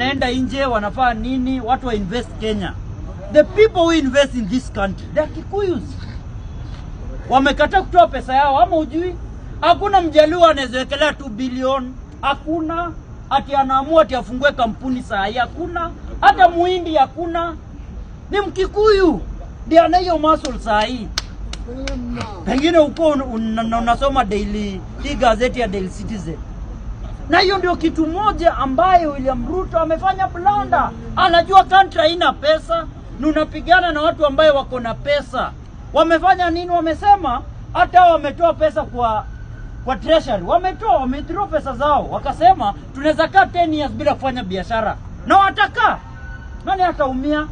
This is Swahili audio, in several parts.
Wanaenda nje wanafaa nini? Watu wa invest Kenya. The people who invest in this country, they are Kikuyus. Wamekataa kutoa pesa yao, ama ujui? Hakuna Mjaluo anawezawekelea 2 billion, hakuna ati anaamua ati afungue kampuni saa hii, hakuna. Hata Muhindi hakuna, ni Mkikuyu ndiye ana hiyo muscle saa hii. Pengine uko unasoma daily hii gazeti ya Daily Citizen, na hiyo ndio kitu moja ambayo William Ruto amefanya blunder. Anajua country haina pesa, na unapigana na watu ambayo wako na pesa. Wamefanya nini? Wamesema hata wametoa pesa kwa treasury, wametoa, wamewithdraw pesa zao, wakasema tunaweza kaa 10 years bila kufanya biashara, na watakaa. Nani ataumia?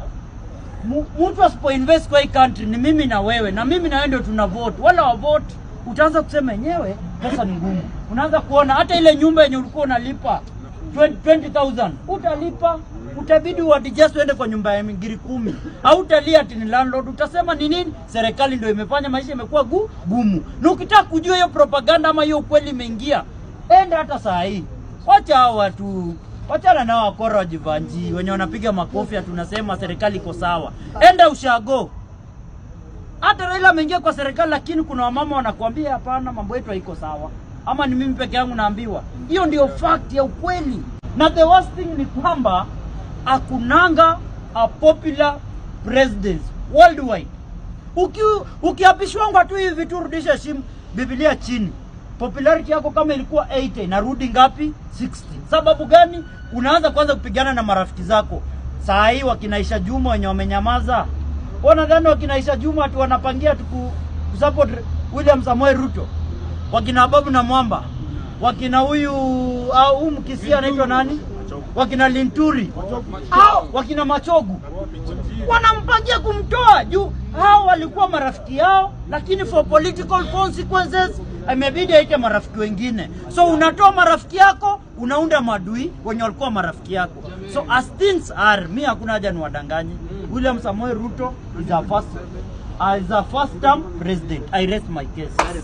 Mtu asipo invest kwa hii country ni mimi na wewe, na mimi na wewe ndio tuna vote. Wala wa vote utaanza kusema yenyewe pesa ni ngumu. Unaanza kuona hata ile nyumba yenye ulikuwa unalipa 20 20,000 utalipa, utabidi uadjust uende kwa nyumba ya ngiri 10. Au utalia ati ni landlord, utasema ni nini? Serikali ndio imefanya maisha imekuwa gumu. Na ukitaka kujua hiyo propaganda ama hiyo ukweli imeingia, enda hata saa hii. Wacha hao watu. Wachana nao wakora wa Jevanjee wenye wanapiga makofi ati tunasema serikali iko sawa. Enda ushago. Hata Raila ameingia kwa serikali, lakini kuna wamama wanakuambia hapana, mambo yetu haiko sawa. Ama ni mimi peke yangu naambiwa? Hiyo ndio fact ya ukweli. Na the worst thing ni kwamba hakunanga a popular president worldwide. Ukiapishwangwa tu hivi tu, rudisha shimu Biblia chini. Popularity yako kama ilikuwa 80 inarudi ngapi? 60. Sababu gani? Unaanza kwanza kupigana na marafiki zako. Saa hii wakina Aisha Jumwa wenye wamenyamaza, wanadhani wakina Aisha Jumwa tu wanapangia tu kusupport William Samoei Ruto, wakina Ababu Namwamba, wakina huyu au huyu Mkisia anaitwa nani, wakina Linturi au wakina Machogu wanampangia kumtoa juu hao walikuwa marafiki yao, lakini for political consequences imebidi aite marafiki wengine. So unatoa marafiki yako, unaunda maadui wenye walikuwa marafiki yako. So as things are, mi hakuna haja niwadanganye. William Samoei Ruto is a first term president. I rest my case.